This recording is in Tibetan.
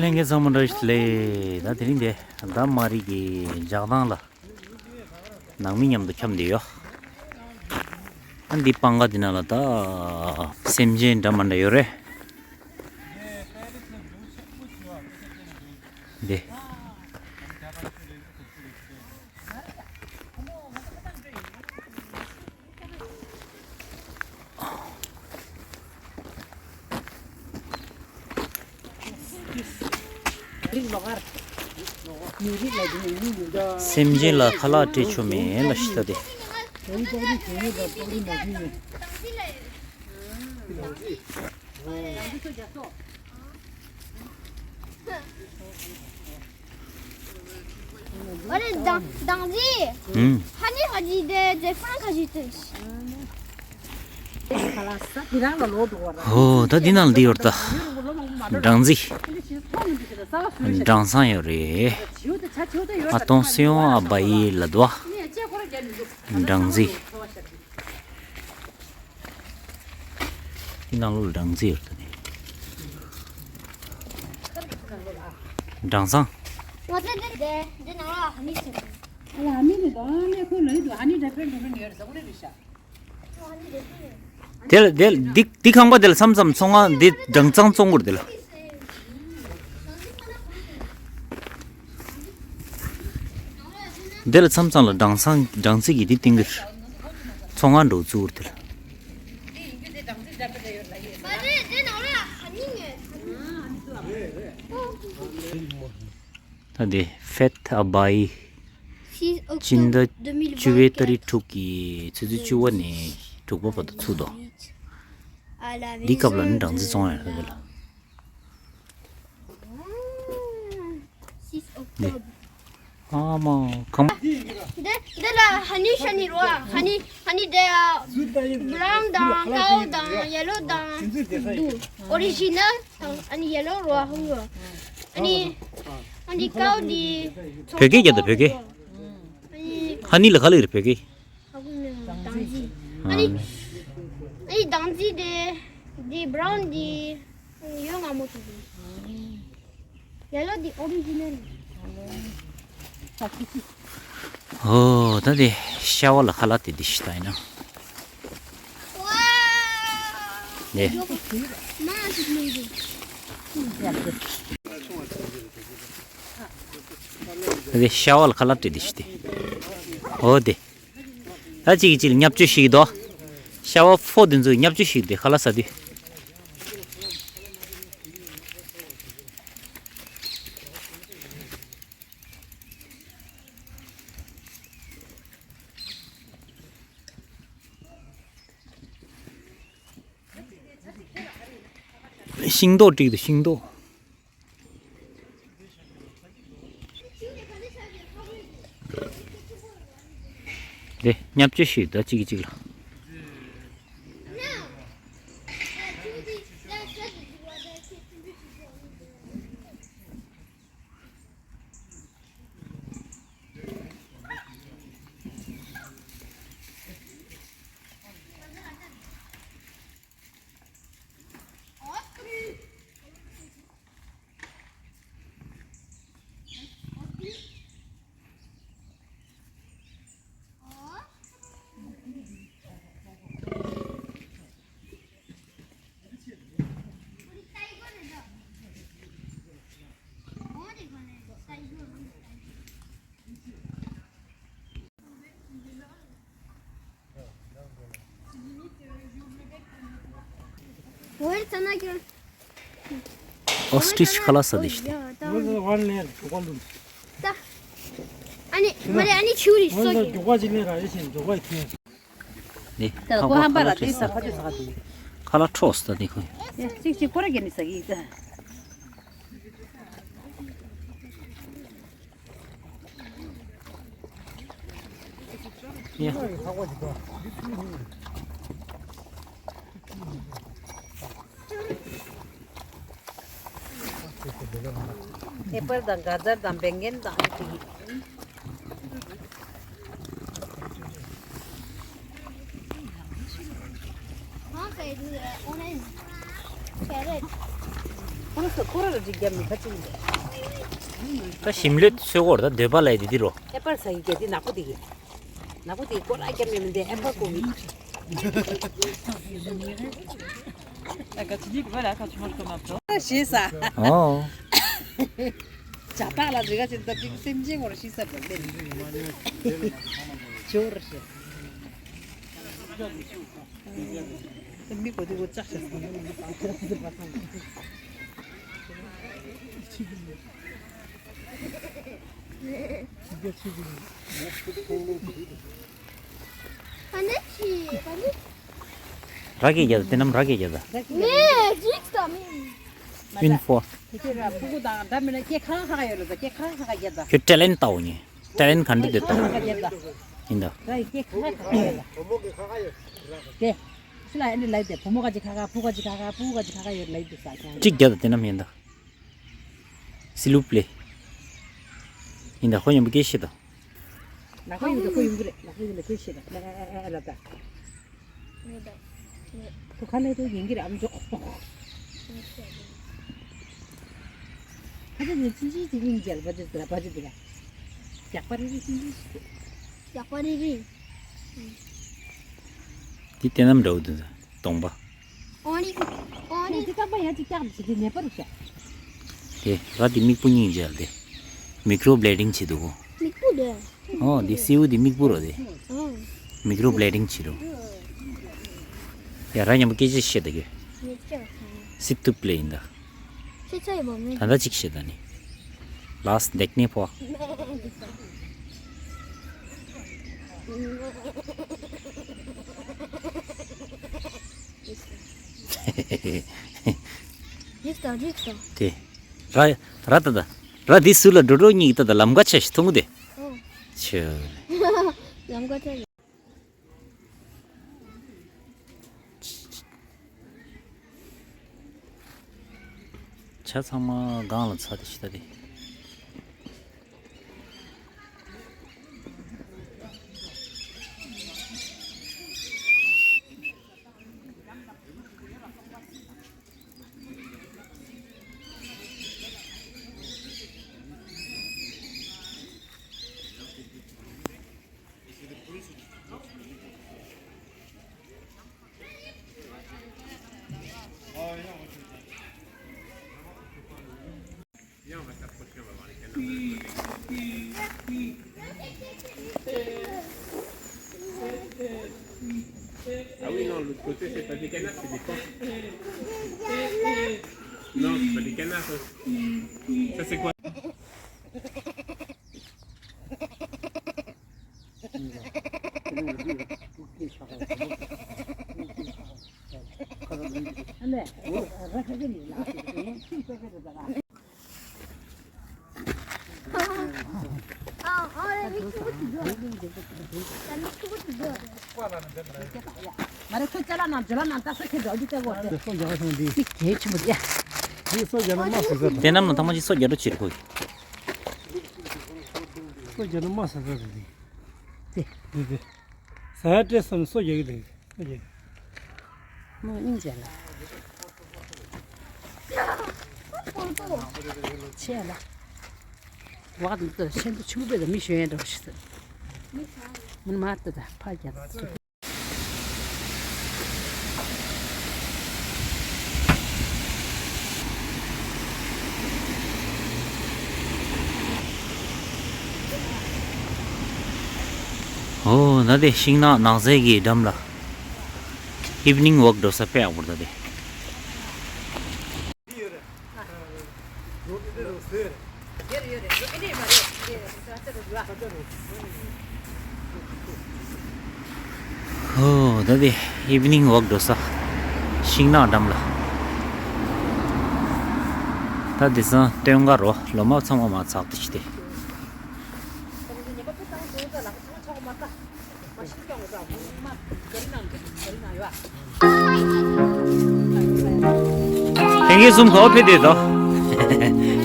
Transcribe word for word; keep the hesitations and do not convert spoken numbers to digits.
ལྷན་རྒྱས་ཚང་མ་བཀྲ་ཤིས་བདེ་ལེགས། ད་དེ་རིང་དེ་ད་མ་རི་གི་ལྗགས་ཐང་ལ་ནང་མི་མཉམ་དུ་འཁྱམས་བསྡད་ཡོད། ཨ་འདི་སྤང་ཁ་འདི་ནང་ལ་ད་སེམས་ཅན་འདྲ་མི་འདྲ་ཡོད་རེད། འདི། སེམས་ཅན་ལ་ཁ་ལག་སྤྲད་ཆོག་མེད་ལ་ཤི་ད་དེ། ཨ་རེ་དང་དང་ཟི། ཧུམ། ཧ་ནི་ཧ་ཇི་དེ་ཇེ་ཧྥ་རན་ཁ་ཇི་ཏུ། ཧོ་ད་འདི་ནང་འདི་ཡོད་ད། སྦྲང་རྩི། སྦྲང་ཚང་ཡོད་རེད། ཨ་སྟོང་སེ་ཡོང་ཨ་བ་ཡི་ལ་དུ་བ། སྦྲང་རྩི། འདི་ནང་ལོགས་ལ་སྦྲང་རྩི་ཡོད་ད་ནི། སྦྲང་ཚང་། དེ་ལ་དེ་ལ་འདི་འདི་ཁང་པ་དེ་ལ་མཚམས་མཚམས་ཚོང་ཁང་འདི་སྦྲང་ཚང་བཙོང་དགོས་དེ་ལ། འདི་ལ་མཚམས་མཚམས་ལ་སྦྲང་ཚང་སྦྲང་རྩི་གི་འདི་བཏིང་གི་རེད། ཚོང་ཁང་འགྲོ་བཙུགས་དེ་ལ། ད་དེ་ཧྥེད་ཨ་བྷའི། སྤྱི་ཟླ་བཅུ་པའི་ཏ་རིག་དྲུག་གི་ཆུ་ཚོད་བཅུ་པ་ནས་དྲུག་པ་བར་དུ་ཚུགས་འདུག་འདི་སྐབས་ལ་ནི་སྦྲང་རྩི་བཙོང་ཡ་རེད་ལ། འདི། ཨ་མ། གང་། འདི་འདི་ལ་ཧ་ནི་ཤ་ནི་རོ་ཨ། ཧ་ནི་ཧ་ནི་དེ་ཨ། བྷ་རའུན་དང་ཀའོ་དང་ཡེ་ལོ་དང་འདུག་ཨོ་རི་ཇི་ནལ་དང་ཨ་ནི་ཡེ་ལོ་རོ་ཨ་ཧུང་རོ། ཨ་ནི་ཨ་ནི་ཀའོ་འདི། བོད་སྐད་རྒྱག་དང་བོད་སྐད། ཨ་ནི། ཧ་ནི་ལ་ག་ལ་ཡོད་རེད་བོད་སྐད། ཨ་ཁུ་ནི་སྦྲང་རྩི། ཨ་ནི། ཨ་ནི་སྦྲང་རྩི་དེ། འདི་བྷ་རའུན་འདི། ཡོ་ང་མོ་ཐུག་ཡ་ལོ་འདི་ཨོ་རི་ཇི་ནལ། ཨོ་ད་དེ་ཤ་བ་ལ་ཁ་ལག་དེ་འདི་ཤི་ད་ཡིན་ན། ནེ། ད་དེ་ཤ་བ་ལ་ཁ་ལག་དེ་འདི་ཤི་དེ། ཨོ་དེ། ད་གཅིག་གིས་གཅིག་ལ་བརྙས་བཅོས་ཤིག་འདུག་ཤ་བ་ཕོ་དེ་ཚོས་བརྙས་བཅོས་ཤིག་དེ་ཁ་ལག་ཟ་དུས། ཤིང་ཏོག་བསྒྲིགས་འདུག་ཤིང་ཏོག་དེ་བརྙས་བཅོས་ཤིག་ད་གཅིག་གིས་གཅིག་ལ། ཨོ་སི་ཊི་རིཆ་ཁ་ལག་ཟ་དེ་ཤི། ད། ཨ་ནི་མ་རེད། ཨ་ནི་ཆུ་རེད་སོ་གི། ནི་ད་ཁ་ཁོ་ཧམ་པ་ལ་དེ་ཟ་ཁ་ཆུ་ཟ་ག་དེ། ཁ་ལག་འཕྲོག་ཟ་དེ་ཁོ། ཡ་གཅིག་གཅིག་ཁོ་ར་གི་ནི་ཟ་གི་ད། ཡ། ཨེ་པལ་དང་ག་ཛར་དང་བེང་གན་དང་ཨ་ནི་དེ་གི། Orange, carrot. ཁོ་ར་ཁོ་ར་ལ་ཅིག་རྒྱབ་ནས་ཁ་ཅིག་འདི། ད་ཞིམ་ལོས་ཚོད་སྐོར་ད་འདོད་པ་ལ་ཡི་དེ་དེ་རོ། ཨེ་པལ་ཟ་ཡི་གེ་དེ་ནག་པོ་དེ་གི། ནག་པོ་དེ་སྐོར་ར་རྒྱབ་ནས་མི་འདི་ཨེ་པལ་ཀོ་བི། Quand tu dis que voilà, quand tu manges comme un porc. ཞེས་ས། ཨོ། ཇ་རྟགས་ལ་རི་ག་ཅིག་ད་ཅིག་སེམས་ཅན་ངོར་ཤི་ས་བ་ལེ། ཇོར་ཞེས། མི་གོ་དེ་གོ་ལྕགས་ཤ་ཟ་ནི་མི་བཏང་ཐུབ་པ་སང་། ཕ་ནི་ཆི་ཕ་ནི། ར་གེ་རྒྱ་ད་དེ་ནམ་ར་གེ་རྒྱ་ད། ངས་ཇིག་ད་མི། ཨིན་ཕོ། དེ་ཁྱོད་ར་ཕྲུ་གུ་དང་འདྲ་མིན་ན་སྐྱེ་ཁ་ཁ་ཡོད་ལ་ད་སྐྱེ་ཁ་ཁ་རྒྱ་ད། ཁྱོད་ཊེ་ལེན་ཊི་ལྟ་འོ་ཉེ། ཊེ་ལེན་ཊི་ག་འདྲ་དེ་ལྟ་འོ། ཁ་རྒྱ་ད། ཡིན་ད། ད་སྐྱེ་ཁ་ཁ་ཡོད་ལ། དེ། ཤི་ལ་ཨེ་འདྲ་ལའི་དེ་བུ་མོ་ག་ཅི་ཁ་ཁ་བུ་ག་ཅི་ཁ་ཁ་བུ་ག་ཅི་ཁ་ཁ་ཡོད་ལའི་དེ་ས་ཁྱང་། གཅིག་རྒྱ་ད་དེ་ནམ་ཡིན་ད། སི་ལུ་པི་ལེ། ཡིན་ད་ཁོ་ཡོན་པོ་སྐད་ཤེས་ད། ལ་ཁོ་ཡོན་ད་ཁོ་ཡོན་པོ་རེད་ལ་ཁོ་ཡོན་ད་སྐད་ཤེས་ད་ལ་ཨ་ཨ་ཨ་ལ་ད། ཁོ་ཁ་ལས་དོ་ཡིན་གྱི་རེད་ཨམ་ཅོག་ཁ་ཚ་ནི་ཚིན་ཅི་དེ་སྙིང་རྗེ་ལ་བ་ཇི་དེ་ལ་བ་ཇི་དེ་ལ། རྒྱག་པ་རེ་རེ་ཚིན་ཅི་ཞིག་རྒྱག་པ་རེ་རེ། དེ་ལྟས་ནམ་འདྲ་བོ་འདུག་གདོང་པ། ཨོ་ནི། ཨོ་ནི། དེ་རྐང་པ་ཡང་ཅིག་བཀྱག་ཞིག་དེ་ནད་པ་རུ་ཤ། དེ་ར་དེ་མིག་པོ་སྙིང་རྗེ་ལ་དེ། མིག་རོ་བྷི་ལེ་ཌིང་བྱེད་འདུག་གོ། མིག་པོ་དེ། ཨོ་དེ་སེའུ་དེ་མིག་པོ་རོ་དེ། ཨོ། མིག་རོ་བྷི་ལེ་ཌིང་བྱེད་རུ། ཡ་ར་མཉམ་པོ་སྐད་ཆ་བཤད་ད་གི། ངས་ཅག་ཁང་། སི་ཏུབ་ལེ་ཡིན་ད། ཤེས་ཚ་ཡི་བ་མེད། ད་ལྟ་ཅིག་བཤད་ད་ནི། ལགས་འདེགས་ནས་ཕོ། ཡིག་ཏང་ཡིག་ཏང་། དེ། ར་ར་ད་ད། ར་དེ་སུ་ལ་འགྲོ་འགྲོ་གཉིས་ད་ད་ལམ་ཁ་ཆ་ཞིག་མཐོང་གི་དེ། ཨོ། ཆུ། ལམ་ཁ་ཆ་ཞིག་ཆ་ཚང་མ་སྒང་ལ་ཚ་དེ་ཤི་ད་དེ། Ah oui, non, l'autre côté, c'est pas des canards, c'est des porcs. Non, c'est pas des canards, ça. Ça, c'est quoi? དེ་རྣམས་ལ་ཐ་མ་ཅིག་སོ་རྒྱ་རོ་བྱེད་དགོས། སོ་རྒྱ་རོ་མ་ཟ་ཟ་ཟ་ཟ། དེ། དེ་དེ། ཟ་ཡ་སྤྲད་སོང་ནས་སོ་རྒྱག་གི་འདུག་སོ་རྒྱག་མོ་སྙིང་རྗེ་ལ། ཆེ་ལ། བག་འདི་ཚོ་ཆེན་པོ་ཆུང་པོས་ད་མི་ཞོན་ཡ་འདྲ་བོ་ཞིག་ཟེར། མོན་མ་ཏི་ད་ཕར་རྒྱག་ད་སུ། ཨོ་ན་དེ་ཤིང་ནགས་ནགས་ཚལ་གྱི་འགྲམ་ལ་ཨིབ་ནིང་ཝོག་འགྲོ་ས་དཔེ་ཡག་པོ་རེད་ད་དེ། ཧོ། ད་དེ་ཨིབ་ནིང་ཝོག་འགྲོ་ས་ཤིང་ནགས་འགྲམ་ལ། ད་དེང་སང་སྟོན་ཁ་རོ་ལོ་མ་ཚང་མ་མ་ཚགས་ཏེ་ཅི་སྟེ། ལྷན་རྒྱས་གསུམ་ག་པར་ཕེབས་བསྡད་དོ།